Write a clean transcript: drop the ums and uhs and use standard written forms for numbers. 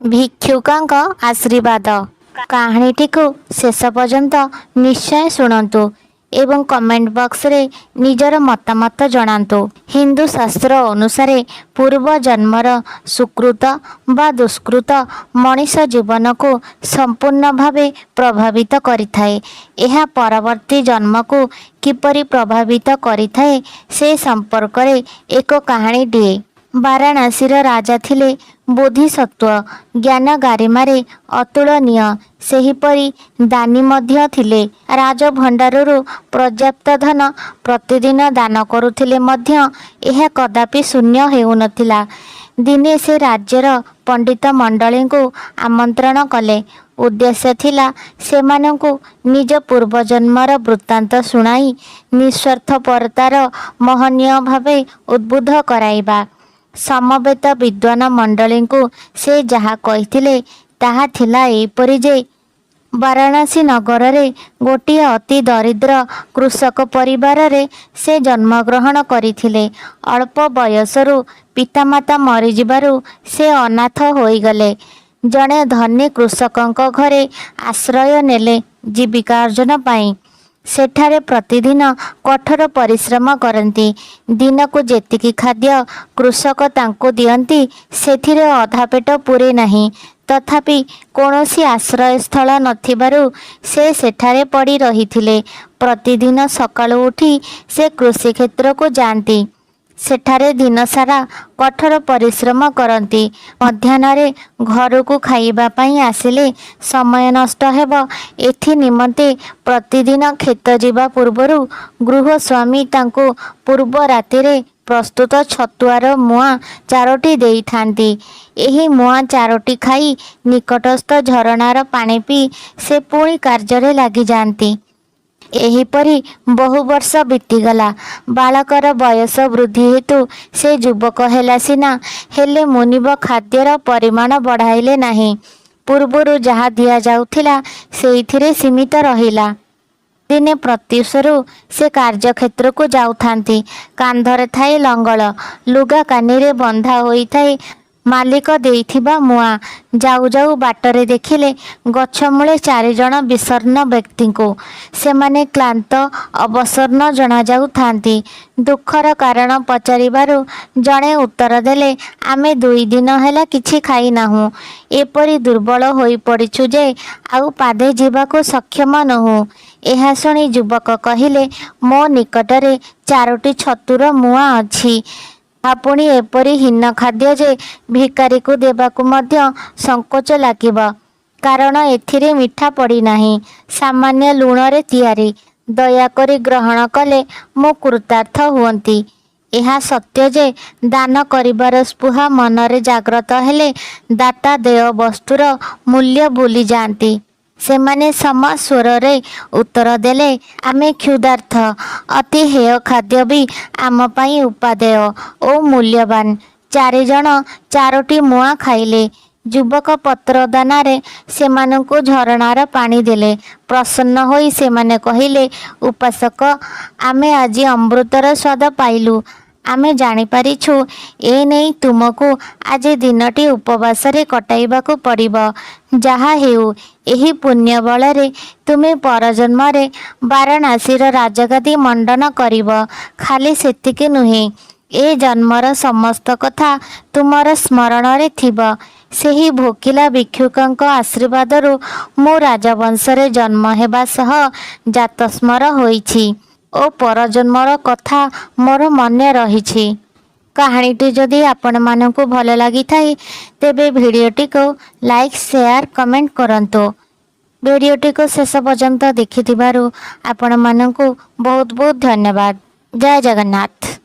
ଭିକ୍ଷୁକଙ୍କ ଆଶୀର୍ବାଦ କାହାଣୀଟିକୁ ଶେଷ ପର୍ଯ୍ୟନ୍ତ ନିଶ୍ଚୟ ଶୁଣନ୍ତୁ ଏବଂ କମେଣ୍ଟ ବକ୍ସରେ ନିଜର ମତାମତ ଜଣାନ୍ତୁ। ହିନ୍ଦୁ ଶାସ୍ତ୍ର ଅନୁସାରେ ପୂର୍ବ ଜନ୍ମର ସୁକୃତ ବା ଦୁଷ୍କୃତ ମଣିଷ ଜୀବନକୁ ସମ୍ପୂର୍ଣ୍ଣ ଭାବେ ପ୍ରଭାବିତ କରିଥାଏ। ଏହା ପରବର୍ତ୍ତୀ ଜନ୍ମକୁ କିପରି ପ୍ରଭାବିତ କରିଥାଏ, ସେ ସମ୍ପର୍କରେ ଏକ କାହାଣୀଟିଏ। ବାରାଣାସୀର ରାଜା ଥିଲେ ବୋଧିସତ୍ତ୍ୱ। ଜ୍ଞାନ ଗାରିମାରେ ଅତୁଳନୀୟ। ସେହିପରି ଦାନୀ ମଧ୍ୟ ଥିଲେ। ରାଜଭଣ୍ଡାରରୁ ପର୍ଯ୍ୟାପ୍ତ ଧନ ପ୍ରତିଦିନ ଦାନ କରୁଥିଲେ ମଧ୍ୟ ଏହା କଦାପି ଶୂନ୍ୟ ହେଉନଥିଲା। ଦିନେ ସେ ରାଜ୍ୟର ପଣ୍ଡିତମଣ୍ଡଳୀଙ୍କୁ ଆମନ୍ତ୍ରଣ କଲେ। ଉଦ୍ଦେଶ୍ୟ ଥିଲା ସେମାନଙ୍କୁ ନିଜ ପୂର୍ବଜନ୍ମର ବୃତ୍ତାନ୍ତ ଶୁଣାଇ ନିଃସ୍ୱାର୍ଥପରତାର ମହନୀୟ ଭାବେ ଉଦ୍ବୁଦ୍ଧ କରାଇବା। ସମବେତ ବିଦ୍ୱାନ ମଣ୍ଡଳୀଙ୍କୁ ସେ ଯାହା କହିଥିଲେ, ତାହା ଥିଲା ଏହିପରି ଯେ, ବାରାଣସୀ ନଗରରେ ଗୋଟିଏ ଅତି ଦରିଦ୍ର କୃଷକ ପରିବାରରେ ସେ ଜନ୍ମଗ୍ରହଣ କରିଥିଲେ। ଅଳ୍ପ ବୟସରୁ ପିତାମାତା ମରିଯିବାରୁ ସେ ଅନାଥ ହୋଇଗଲେ। ଜଣେ ଧନୀ କୃଷକଙ୍କ ଘରେ ଆଶ୍ରୟ ନେଲେ ଜୀବିକା ଅର୍ଜନ ପାଇଁ। ସେଠାରେ ପ୍ରତିଦିନ କଠୋର ପରିଶ୍ରମ କରନ୍ତି। ଦିନକୁ ଯେତିକି ଖାଦ୍ୟ କୃଷକ ତାଙ୍କୁ ଦିଅନ୍ତି, ସେଥିରେ ଅଧା ପେଟ ପୂରେ ନାହିଁ। ତଥାପି କୌଣସି ଆଶ୍ରୟସ୍ଥଳ ନଥିବାରୁ ସେ ସେଠାରେ ପଡ଼ି ରହିଥିଲେ। ପ୍ରତିଦିନ ସକାଳୁ ଉଠି ସେ କୃଷିକ୍ଷେତ୍ରକୁ ଯାଆନ୍ତି। ସେଠାରେ ଦିନସାରା କଠୋର ପରିଶ୍ରମ କରନ୍ତି। ମଧ୍ୟାହ୍ନରେ ଘରକୁ ଖାଇବା ପାଇଁ ଆସିଲେ ସମୟ ନଷ୍ଟ ହେବ, ଏଥି ନିମନ୍ତେ ପ୍ରତିଦିନ କ୍ଷେତ ଯିବା ପୂର୍ବରୁ ଗୃହସ୍ୱାମୀ ତାଙ୍କୁ ପୂର୍ବ ରାତିରେ ପ୍ରସ୍ତୁତ ଛତୁଆର ମୁଆଁ ଚାରୋଟି ଦେଇଥାନ୍ତି। ଏହି ମୁଆଁ ଚାରୋଟି ଖାଇ ନିକଟସ୍ଥ ଝରଣାର ପାଣି ପିଇ ସେ ପୁଣି କାର୍ଯ୍ୟରେ ଲାଗିଯାଆନ୍ତି। ଏହିପରି ବହୁ ବର୍ଷ ବିତିଗଲା। ବାଳକର ବୟସ ବୃଦ୍ଧି ହେତୁ ସେ ଯୁବକ ହେଲା ସିନା, ହେଲେ ମୁନିବ ଖାଦ୍ୟର ପରିମାଣ ବଢ଼ାଇଲେ ନାହିଁ। ପୂର୍ବରୁ ଯାହା ଦିଆଯାଉଥିଲା, ସେଇଥିରେ ସୀମିତ ରହିଲା। ଦିନେ ପ୍ରତ୍ୟୁଷରୁ ସେ କାର୍ଯ୍ୟକ୍ଷେତ୍ରକୁ ଯାଉଥାନ୍ତି। କାନ୍ଧରେ ଥାଏ ଲଙ୍ଗଳ, ଲୁଗା କାନିରେ ବନ୍ଧା ହୋଇଥାଏ ମାଲିକ ଦେଇଥିବା ମୁଆଁ। ଯାଉ ଯାଉ ବାଟରେ ଦେଖିଲେ ଗଛମୂଳେ ଚାରିଜଣ ବିଷଣ୍ଣ ବ୍ୟକ୍ତିଙ୍କୁ। ସେମାନେ କ୍ଳାନ୍ତ, ଅବସନ୍ନ ଜଣାଯାଉଥାନ୍ତି। ଦୁଃଖର କାରଣ ପଚାରିବାରୁ ଜଣେ ଉତ୍ତର ଦେଲେ, "ଆମେ 2 ଦିନ ହେଲା କିଛି ଖାଇନାହୁଁ। ଏପରି ଦୁର୍ବଳ ହୋଇପଡ଼ିଛୁ ଯେ ଆଉ ପାଦେ ଯିବାକୁ ସକ୍ଷମ ନୋହୁଁ।" ଏହା ଶୁଣି ଯୁବକ କହିଲେ, "ମୋ ନିକଟରେ ଚାରୋଟି ଛତୁର ମୁଆଁ ଅଛି। ତାହା ପୁଣି ଏପରି ହୀନ ଖାଦ୍ୟ ଯେ ଭିକାରୀକୁ ଦେବାକୁ ମଧ୍ୟ ସଙ୍କୋଚ ଲାଗିବ। କାରଣ ଏଥିରେ ମିଠା ପଡ଼ିନାହିଁ, ସାମାନ୍ୟ ଲୁଣରେ ତିଆରି। ଦୟାକରି ଗ୍ରହଣ କଲେ ମୁଁ କୃତାର୍ଥ ହୁଅନ୍ତି।" ଏହା ସତ୍ୟ ଯେ ଦାନ କରିବାର ସ୍ପୃହା ମନରେ ଜାଗ୍ରତ ହେଲେ ଦାତା ଦେୟ ବସ୍ତୁର ମୂଲ୍ୟ ଭୁଲିଯାଆନ୍ତି। ସେମାନେ ସମସ୍ୱରରେ ଉତ୍ତର ଦେଲେ, "ଆମେ କ୍ଷୁଧାର୍ତ୍ତ। ଅତି ହେୟ ଖାଦ୍ୟ ବି ଆମ ପାଇଁ ଉପାଦେୟ ଓ ମୂଲ୍ୟବାନ।" ଚାରିଜଣ ଚାରୋଟି ମୁଆଁ ଖାଇଲେ। ଯୁବକ ପତ୍ରଦାନାରେ ସେମାନଙ୍କୁ ଝରଣାର ପାଣି ଦେଲେ। ପ୍ରସନ୍ନ ହୋଇ ସେମାନେ କହିଲେ, "ଉପାସକ, ଆମେ ଆଜି ଅମୃତର ସ୍ୱାଦ ପାଇଲୁ। ଆମେ ଜାଣିପାରିଛୁ, ଏ ନେଇ ତୁମକୁ ଆଜି ଦିନଟି ଉପବାସରେ କଟାଇବାକୁ ପଡ଼ିବ। ଯାହା ହେଉ, ଏହି ପୁଣ୍ୟ ବଳରେ ତୁମେ ପରଜନ୍ମରେ ବାରାଣାସୀର ରାଜଗାଦି ମଣ୍ଡନ କରିବ। ଖାଲି ସେତିକି ନୁହେଁ, ଏ ଜନ୍ମର ସମସ୍ତ କଥା ତୁମର ସ୍ମରଣରେ ଥିବ। ସେହି ଭୋକିଲା ଭିକ୍ଷୁକଙ୍କ ଆଶୀର୍ବାଦରୁ ମୁଁ ରାଜବଂଶରେ ଜନ୍ମ ହେବା ସହ ଜାତସ୍ମର ହୋଇଛି ଓ ପରଜନ୍ମର କଥା ମୋର ମନେ ରହିଛି।" କାହାଣୀଟି ଯଦି ଆପଣମାନଙ୍କୁ ଭଲ ଲାଗିଥାଏ, ତେବେ ଭିଡ଼ିଓଟିକୁ ଲାଇକ୍, ସେୟାର, କମେଣ୍ଟ କରନ୍ତୁ। ଭିଡ଼ିଓଟିକୁ ଶେଷ ପର୍ଯ୍ୟନ୍ତ ଦେଖିଥିବାରୁ ଆପଣମାନଙ୍କୁ ବହୁତ ବହୁତ ଧନ୍ୟବାଦ। ଜୟ ଜଗନ୍ନାଥ।